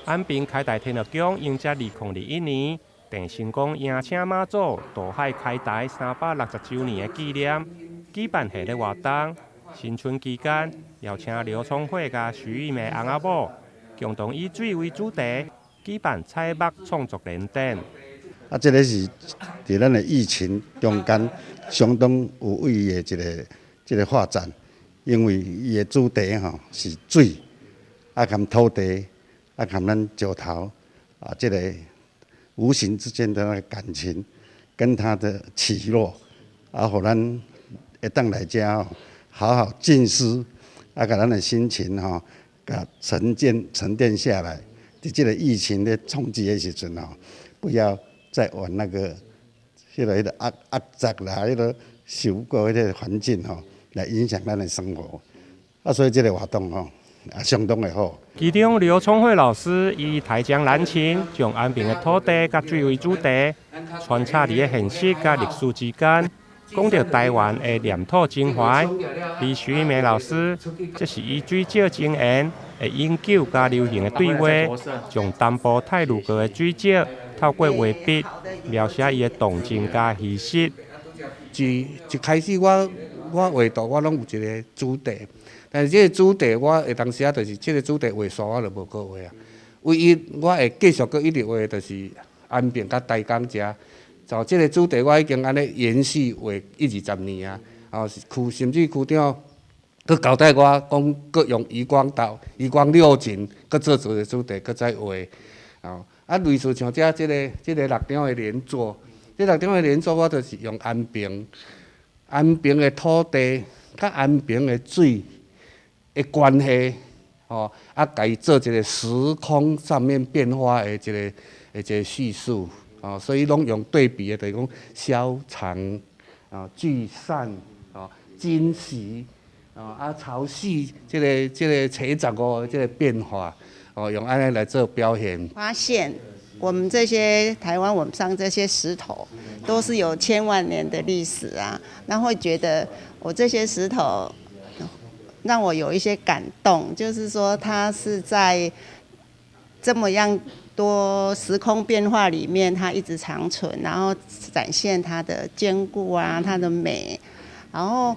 安平開台天后宮迎接2021年鄭成功迎請媽祖渡海開台360周年的紀念，舉辦系列活動。新春期間，邀請劉聰慧佮徐玉梅翁仔某，共同以水為主題，舉辦彩墨創作聯展。啊，這个是佇咱的疫情中間相當有意義的一个這个畫展，因為伊的主題吼是水，啊含土地，啊含咱石頭，啊，這个無形之間的那个感情，跟它的起落，啊，予咱會當來遮吼，好好靜思，啊，共咱的心情吼，共沉澱沉澱下來。佇這个疫情咧衝擊的時陣吼，不要再往那个、彼个、彼个惡惡雜啦，彼个受過彼个環境吼，來影響咱的生活。啊，所以這个活動吼，也相當的好。其中劉聰慧老師以台江藍琴，將安平的土地佮水為主題，穿插佇个現實佮歷史之間，講著台灣的黏土情懷。而徐玉梅老師則是以水石情緣的永久佮流行的對話，將東部太魯閣的水石透過畫筆描寫伊的動靜佮虛實。自一開始我我畫圖我攏有一個主題，但是這个主題我會當時仔就是這个主題畫煞我就無閣畫啊。唯一我會繼續閣一直畫的就是安平佮台江遮，就這个主題我已經按呢延續畫一二十年啊。哦，區甚至區長閣交代我講，閣用漁光島、漁光六景，閣做一个主題，閣再畫。哦，啊，類似像這這个這个六張的連作，這六張的連作我就是用安平、安平的土地佮安平的水的關係，吼，啊，共伊做一个時空上面變化的一个的一个敘述，哦，所以攏用對比的，就是講消長、哦聚散、哦今昔、哦啊潮汐，這个這个斜十五這个變化，哦，用按呢來做表現。發現我們這些台灣，我們上這些石頭都是有千萬年的歷史啊，那會覺得我這些石頭讓我有一些感動，就是說它是在這麼樣多時空變化裡面，它一直長存，然後展現它的堅固啊，它的美，然後，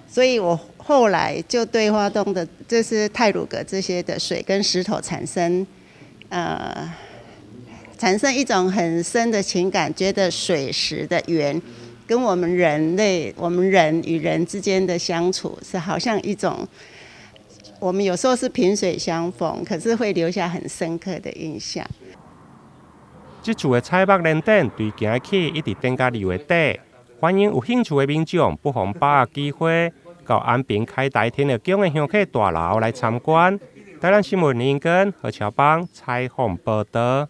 所以我後來就對花東的，就是太魯閣這些的水跟石頭產生一種很深的情感，覺得水石的緣跟我們人類，我們人與人之間的相處是好像一種，我們有時候是萍水相逢，可是會留下很深刻的印象。這次的彩墨聯展對今日起一直展到2月底，歡迎有興趣的民眾不妨把握機會，到安平開台天后宮的香客大樓來參觀。台南新聞林根何喬邦採訪報導。